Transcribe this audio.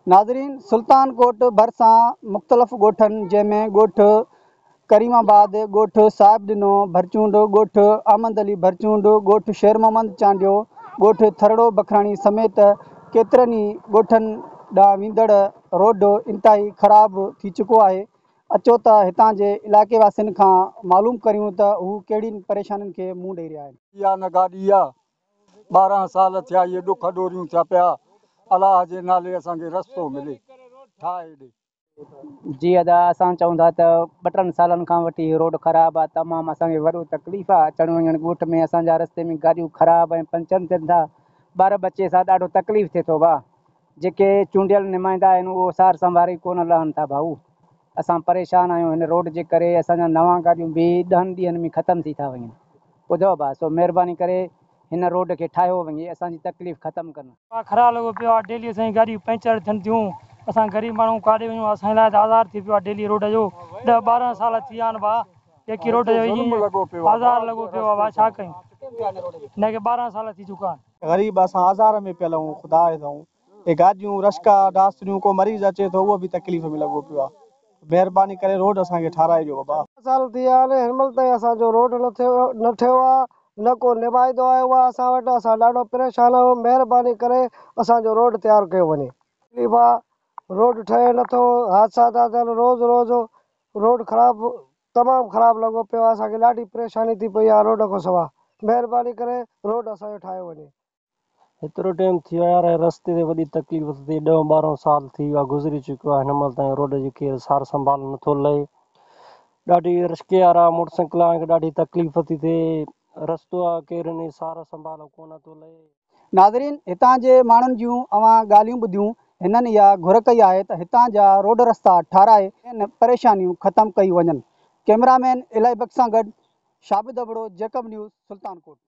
ناظرين سلطان ڪوٽ ڀرسان مختلف ڳوٺن جنهن ۾ ڳوٺ ڪريم آباد، ڳوٺ صاحب ڏنو ڀرچونڊ، ڳوٺ احمد علي ڀرچونڊ، ڳوٺ شير محمد چانڊيو، ڳوٺ ٿرڙو بکراڻي سميت ڪيترن ئي ڳوٺن ڏانهن ويندڙ روڊ انتهائي خراب ٿي چڪو آهي اچو ته هتان جي علائقي واسين کان معلوم ڪريون ته هو ڪهڙين پريشانين کي منهن ڏئي رهيا آهن. اها نه گاڏي آ 12 سال ٿيا اهي ڏک ڏوريون ٿيا پيا الله جي نالي اسان کي رستو ملي ٺاهي ڏي. جي ادا اسان چئون ٿا ته ٻه ٽن سالن کان وٺي هي روڊ خراب آ تمام اسان کي وڏو تڪليف آ اچڻ وڃڻ ڳوٺ ۾ اسان جا رستي ۾ گاڏيون خراب ۽ پنچر ٿين ٿا ٻار ٻچي سان ڏاڍو تڪليف ٿئي ٿو ڀا جيڪي چونڊيل نمائندا آهن اهو سار سنڀار ئي ڪونه لهن ٿا ڀائو اسان پريشان آهيون هن روڊ جي ڪري اسان جا نوان گاڏيون به ڏهن ڏينهن ۾ ختم ٿي ٿا وڃن ٻڌو ڀا سو مهرباني ڪري هن روڊ کي ٺاهيو وڃي اسان جي تڪليف ختم ڪن. خراب لڳو پيو آ ڊيلي اسان جي گاڏيون پنچر ٿين ٿيون اسان غريب ماڻهو ڪاڏي وڃون اسان لاء ته آزار ٿي پيو آ ڊيلي روڊ جو ڏهه 12 سال ٿي ويا آهن ڀا يڪي روڊ جو ائين آزار لڳو پيو آ ڀا ڇا ڪيون هن کي 12 سال ٿي چڪا آهن. غريب اسان آزار ۾ پيل آهيون خدا جي سون هي گاڏيون رشڪا ڊاسريون ڪو مريض اچي ٿو اهو به تڪليف ۾ لڳو پيو آ مهرباني ڪري روڊ اسان کي ٺاراهي ڏيو بابا. سال ٿي ويا آهن هن مهل تائين اسان جو روڊ نه ٿيو نه ٺهيو آ نه ڪو نمائندو آيو آ اسان وٽ اسان ڏاڍو پريشان آهيون مهرباني ڪري اسان جو روڊ تيار ڪيو وڃي. تڪليف آ روڊ ٺهي نٿو حادثا ٿا ٿين روز روز روڊ خراب تمام خراب لڳو پيو آ اسان کي ڏاڍي پريشاني ٿي پئي آ روڊ کان سوا مهرباني ڪري روڊ اسان جو ٺاهيو وڃي. هيترو ٽيم ٿي ويو يار رستي تي وڏي تڪليف ٿي ٿئي 10 12 سال ٿي ويا گذري چڪو آهي هن مهل تائين روڊ جي ڪير سار سنڀال نٿو لهي ڏاڍي رشڪي وارا موٽر سائيڪل وارن کي ڏاڍي تڪليف ٿي ٿئي رستو آ ڪير ان جي سار سنڀال ڪونه ٿو لهي. ناظرين هتان جي ماڻهن جون اوهان ڳالهيون ٻڌيون هنن اها گهر ڪئي آهي ته هتان جا روڊ رستا ٺاهرائي کين پريشانيون ختم ڪيون وڃن ڪئميرا مين الاهي بخش سان گڏ شابد ابڙو جيڪب نيوز سلطان ڪوٽ.